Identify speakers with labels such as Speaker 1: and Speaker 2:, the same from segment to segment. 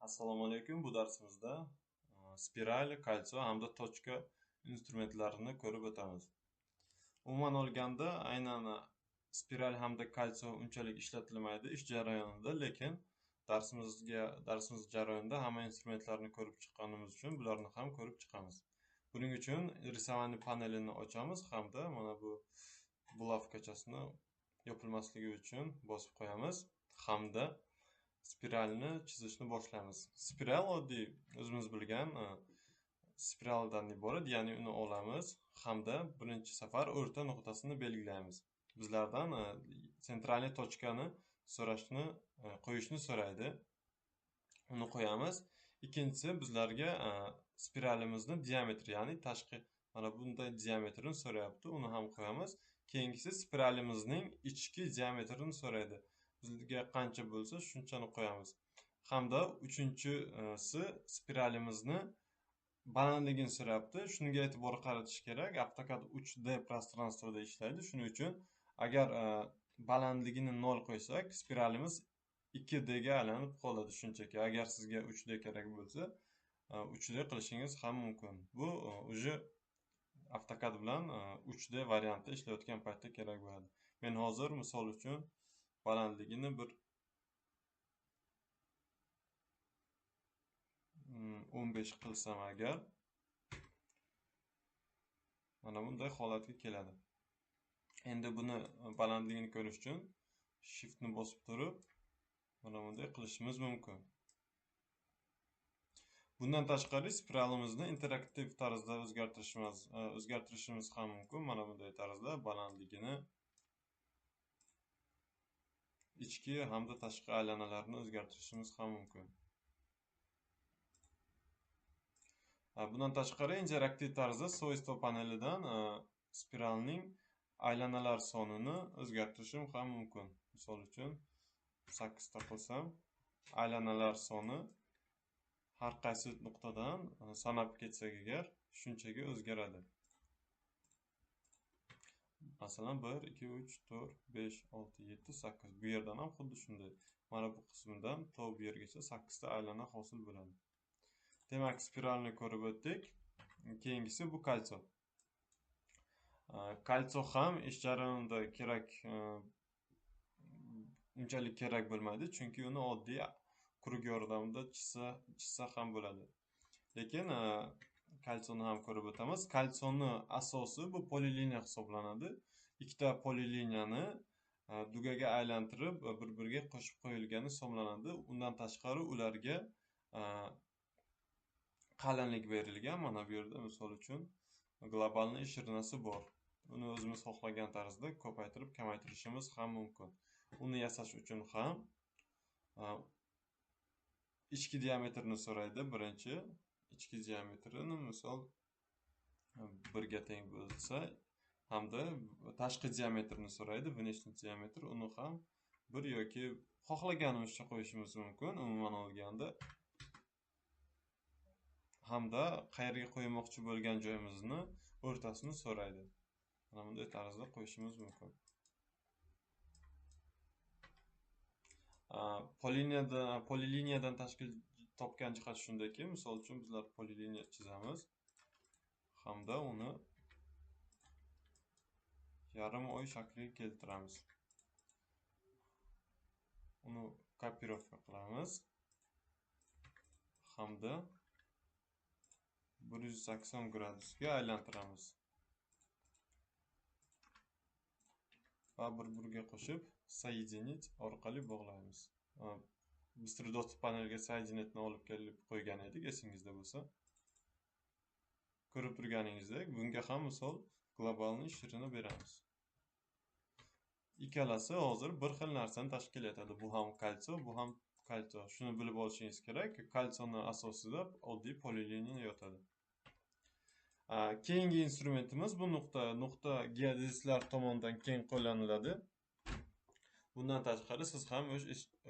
Speaker 1: Assalomu alaykum. Bu darsimizda spiral, кольцо hamda tochka instrumentlarini ko'rib o'tamiz. Umuman olganda, aynan spiral hamda кольцо unchalik ishlatilmaydi ish jarayonida, lekin darsimiz jarayonida hamma instrumentlarni ko'rib chiqqanimiz uchun bularni ham ko'rib chiqamiz. Buning uchun рисование panelini ochamiz hamda mana bu bulavkachasini yopilmasligi uchun bosib qo'yamiz hamda spiralni chizishni boshlaymiz. Spiral oddiy o'zimiz bilgan spiraldan iborat, ya'ni uni olamiz hamda birinchi safar o'rta nuqtasini belgilaymiz. Bizlardan sentralniy tochkani qo'yishni so'raydi. Uni qo'yamiz. Ikkinchisi bizlarga spiralimizni diametri, ya'ni tashqi mana bunday diametrini so'rayapti. Uni ham qo'yamiz. Keyingisi spiralimizning ichki diametrini so'raydi. Bizga qancha bo'lsa shunchani qo'yamiz. Hamda uchinchisi spiralimizni balandligini so'rayapti. Shunga e'tibor qaratish kerak. AutoCAD 3D prostranstvoda ishlaydi. Shuning uchun agar balandligini 0 qo'ysak, spiralimiz 2D ga aylanib qoladi shunchaki. Agar sizga 3D kerak bo'lsa, 3D qilishingiz ham mumkin. Bu уже AutoCAD bilan 3D variantda ishlayotgan paytda kerak bo'ladi. Men hozir misol uchun balandligini bir 15 qilsam agar, mana bunday holatga keladi. Endi buni balandligini ko'rish uchun shiftni bosib turib mana bunday qilishimiz mumkin. Bundan tashqari spiralimizni interaktiv tarzda o'zgartirishimiz ham mumkin. Mana bunday tarzda balandligini, ichki hamda tashqi aylanalarni o'zgartirishimiz ham mumkin. Bundan tashqari interaktiv tarzda свойства panelidan spiralning aylanalar sonini o'zgartirishim ham mumkin. Misol uchun 8 ta qilsam, aylanalar soni har qaysi nuqtadan sanab ketsak agar shunchaga o'zgaradi. Masalan, 1, 2, 3, 4, 5, 6, 7, 8. Bu yerdan ham xuddi shunday. Mana bu qismidan to bu yergacha 8 ta aylana hosil bo'ladi. Demak, spiralni ko'rib o'tdik. Keyingisi bu кольцо. Кольцо ham ish jarayonida kerak, unchalik kerak bo'lmaydi, chunki uni oddiy kruг yordamida chizsa ham bo'ladi. Lekin кольцoni ham ko'rib o'tamiz. Кольцoni asosi bu poliliniya hisoblanadi. Ikkita poliliniyani dugaga aylantirib bir-biriga qo'shib qo'yilgani hisoblanadi. Undan tashqari ularga qalinlik berilgan. Mana bu yerda misol uchun globalniy shirinasi bor. Uni o'zimiz xohlagan tarzda ko'paytirib kamaytirishimiz ham mumkin. Uni yasash uchun ham ichki diametrini so'raydi. Birinchi ichki diametrini misol 1 ga teng bo'lsa hamda tashqi diametrini so'raydi, внешний diametr, uni ham 1 yoki xohlaganimizcha qo'yishimiz mumkin umuman olganda. Hamda qayerga qo'ymoqchi bo'lgan joyimizni o'rtasini so'raydi. Mana bunday tarzda qo'yishimiz mumkin. Poliliniyadan tashkil topgan jihat shundaki, misol uchun bizlar poliliniya chizamiz hamda uni yarim oy shakliga keltiramiz. Uni kopirovka qilamiz hamda 180 gradusga aylantiramiz va bir-biriga qo'shib соединить orqali bog'laymiz. Быстрый доступ paneliga соединитni olib kelib qo'ygan edik, esingizda bo'lsa. Ko'rib turganingizdek, bunga ham misol globalniy shirini beramiz. Ikkalasi hozir bir xil narsani tashkil etadi. Bu ham кольцо, bu ham кольцо. Shuni bilib olishingiz kerak, кольцоning asosida oddiy poliliniya yotadi. Keyingi instrumentimiz bu nuqta. Nuqta geodezistlar tomonidan keng qo'llaniladi. Bundan tashqari siz ham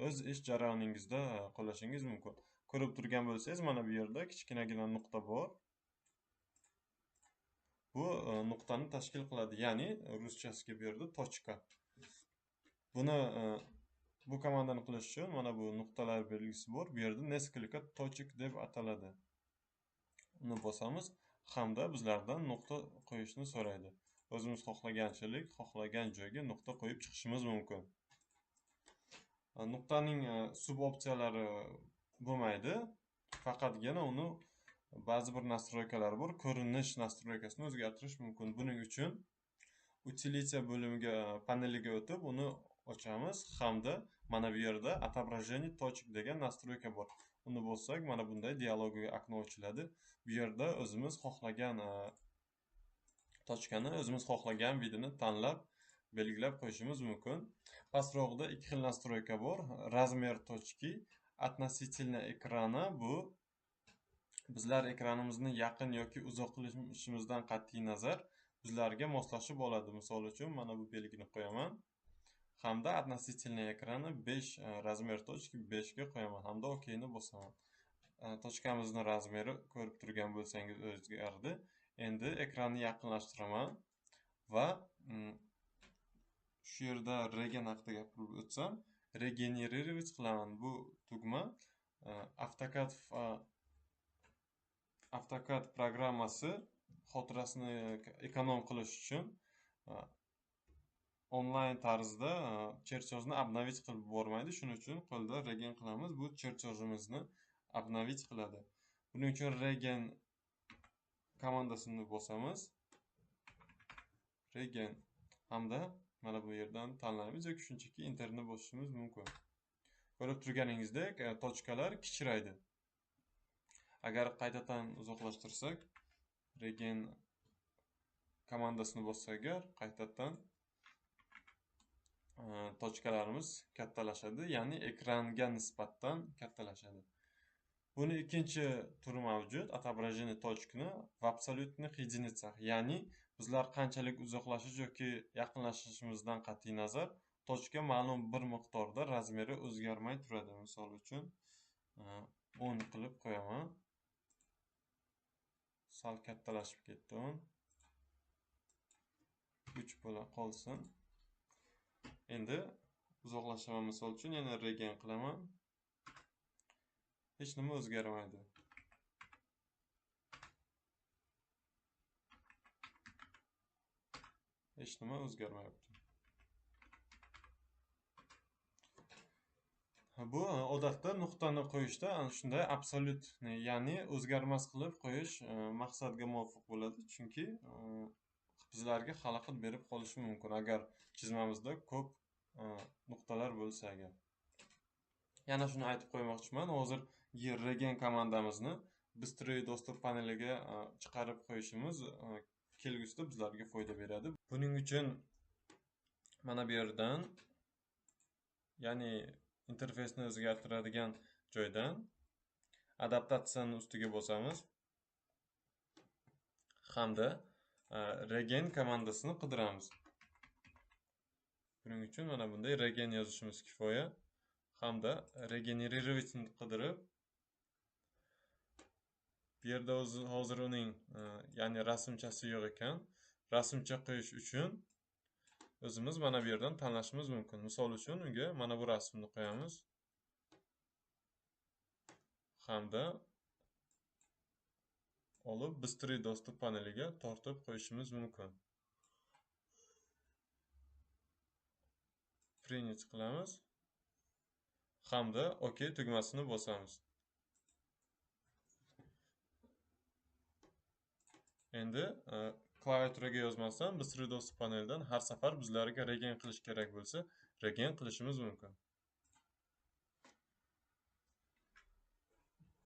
Speaker 1: o'z ish jarayoningizda qo'llashingiz mumkin. Ko'rib turgan bo'lsangiz, mana bu yerda kichkinagina nuqta bor. Bu nuqtani tashkil qiladi, ya'ni ruschasiga bu yerda tochka. Buni Bu komandani qilish uchun mana bu nuqtalar belgisi bor. Bu yerda несколько точек deb ataladi. Uni bosamiz hamda bizlardan nuqta qo'yishni so'raydi. O'zimiz xohlaganchalik, xohlagan joyga nuqta qo'yib chiqishimiz mumkin. Nuqtaning sub opsiyalari bo'lmaydi. Faqatgina uni ba'zi bir nastroykalari bor. Ko'rinish nastroykasini o'zgartirish mumkin. Buning uchun utilita bo'limiga, paneliga o'tib, uni ochamiz hamda mana bu yerda отображение точек degan nastroyka bor. Uni bossak, mana bunday dialogiy okno ochiladi. Bu yerda o'zimiz xohlagan tochkani, o'zimiz xohlagan vidini tanlab, belgilab qo'yishimiz mumkin. Pastrog'ida ikki xil nastroyka bor. Razmer точки относительно ekrana, bu bizlar ekranimizni yaqin yoki uzoq qilishimizdan qat'iy nazar bizlarga moslashib oladi. Misol uchun mana bu belgini qo'yaman hamda относительно ekrani 5, razmer точки 5 ga qo'yaman hamda OK ni bosaman. Tochkamizning razmeri ko'rib turgan bo'lsangiz o'zgardi. Endi ekranni yaqinlashtiraman va shu yerda regen haqida gapirib o'tsam, regenerировать qilaman. Bu tugma AutoCAD programmasi xotirasini ekonom qilish uchun onlayn tarzda cherchojni обновить qilib bormaydi. Shuning uchun qo'lda regen qilamiz. Bu cherchojimizni обновить qiladi. Buning uchun regen komandasini bosamiz. Regen hamda mana bu yerdan tanlaymiz yoki shunchaki enterni bosishimiz mumkin. Ko'rib turganingizdek, tochkalar kichraydi. Agar qaytadan uzoqlashtirsak, regen komandasini bossak agar qaytadan tochkalarimiz kattalashadi, ya'ni ekranga nisbatan kattalashadi. Buni ikkinchi turi mavjud, отображение точкini в абсолютных единицах, ya'ni bizlar qanchalik uzoqlashish yoki yaqinlashishimizdan qat'iy nazar tochka ma'lum bir miqdorda razmeri o'zgarmay turadi. Misol uchun 10 qilib qo'yaman. Sal kattalashib ketdi 10. 3 bo'la qolsin. Endi uzoqlashaman, misol uchun yana regen qilaman. Hech nima o'zgarmaydi. Hech nima o'zgarmayapti. Bu odatda nuqtani qo'yishda ana shunday absolyut, ya'ni o'zgarmas qilib qo'yish maqsadga muvofiq bo'ladi, chunki bizlarga xalaqit berib qolishi mumkin agar chizmamizda ko'p nuqtalar bo'lsa agar. Yana shuni aytib qo'ymoqchiman, hozir regen komandamizni Bыстрый доступ paneliga chiqarib qo'yishimiz kelgusida bizlarga foyda beradi. Buning uchun mana bu yerdan, ya'ni interfeysni o'zgartiradigan joydan adaptatsiyani ustiga bosamiz hamda regen komandasini qidiramiz. Buning uchun mana bunday regen yozishimiz kifoya hamda regenerировать qidirib, bu yerda o'zi hozir uning ya'ni rasmchasi yo'q ekan. Rasmcha qo'yish uchun o'zimiz mana bu yerdan tanlashimiz mumkin. Misol uchun unga mana bu rasmni qo'yamiz hamda olib Bыстрый доступ paneliga tortib qo'yishimiz mumkin. Принять qilamiz hamda OK tugmasini bosamiz. Endi klaviaturaga yozmasdan Bыстрый доступ panelidan har safar bizlarga regen qilish kerak bo'lsa, regen qilishimiz mumkin.